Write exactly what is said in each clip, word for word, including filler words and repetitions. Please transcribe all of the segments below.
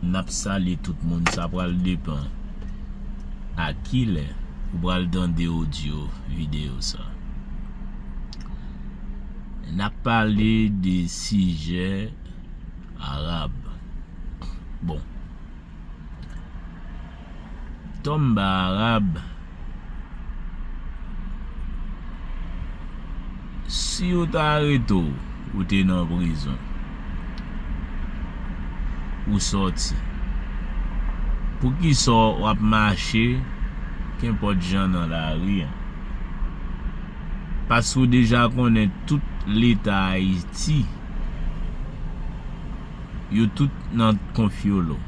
N ap salye tout moun, sa pral depann a kilè ou pral tande odyo videyo sa. N ap pale de sijè arab. Bon. Tonba arab. Si yo ta arete w, ou te nan prizon, ou sòti, poukisa w ap mache kenpòt jan nan lari a? Paske w deja konnen tout leta Ayiti, yo tout nan konfyolo.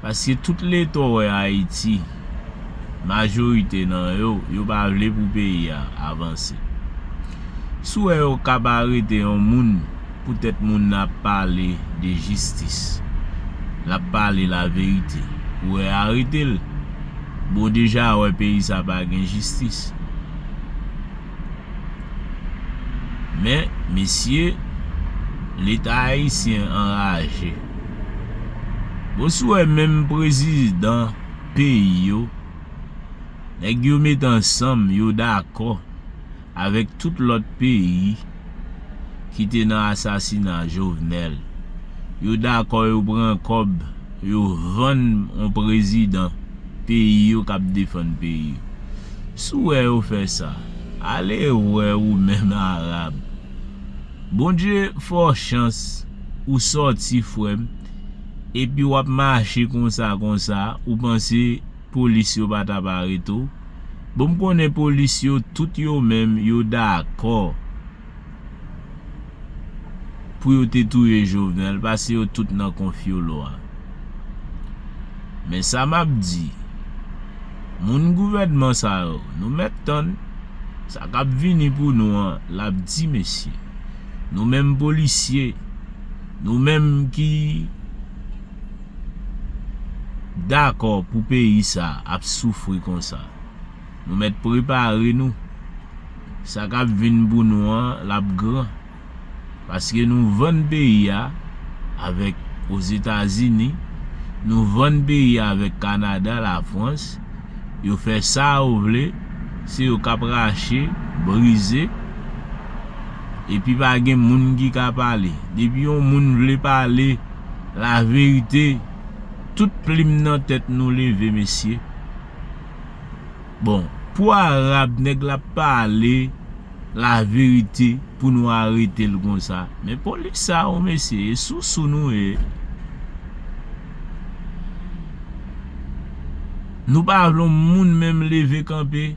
Paske tout leta w wè Ayiti, majorite nan yo, yo pa vle pou peyi a avanse. Si w wè yo kab arete yon moun, poutèt moun nan ap pale de jistis, l ap pale laverite, ou wè arete l, bon, deja wè peyi sa pa gen jistis. Men, mesye, leta ayisyen anraje. Bon, si w wè menm prezidan peyi yo, nèg yo met ansanm, yo dakò avèk tout lòt peyi ki te nan asasina Jovenel. Yo dakò, yo pran kòb, yo vann yon prezidan peyi yo k ap defann peyi yo. Si w wè yo fè sa, ale wè ou menm arab. Bondye fè w chans, ou sòti, frè m, epi w ap mache konsa, konsa, ou panse polis yo pa t ap arete w? Bon, m konnen polis yo, tout yo menm, yo dakò pou yo te touye Jovenel, paske yo tout nan konfyolo a. Men sa m ap di, moun gouvènman sa yo, nou mèt tann, sa k ap vini pou nou an, l ap di, mesye, nou menm polisye, nou menm ki dakò pou peyi sa ap soufri konsa, nou mèt prepare nou. Sa k ap vin pou nou an, l ap gran. Paske nou vann peyi a avèk Ozetazini, nou vann peyi a avèk Kanada, Lafrans. Yo fè sa yo vle, se yo k ap rache, brize, epi pa gen moun ki ka pale. Depi yon moun vle pale laverite, tout plim nan tèt nou leve, mesye. Bon, pou arab, nèg la ap pale laverite pou nou arete l konsa. Men polis sa yo, mesye, e sousou nou ye. Nou pa vle yon moun menm leve kanpe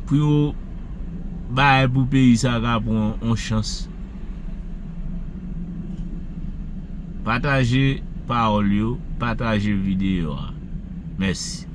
pou yo bay pou peyi sa ka pran yon chans. Pataje pawòl yo, pataje videyo a. Mèsi.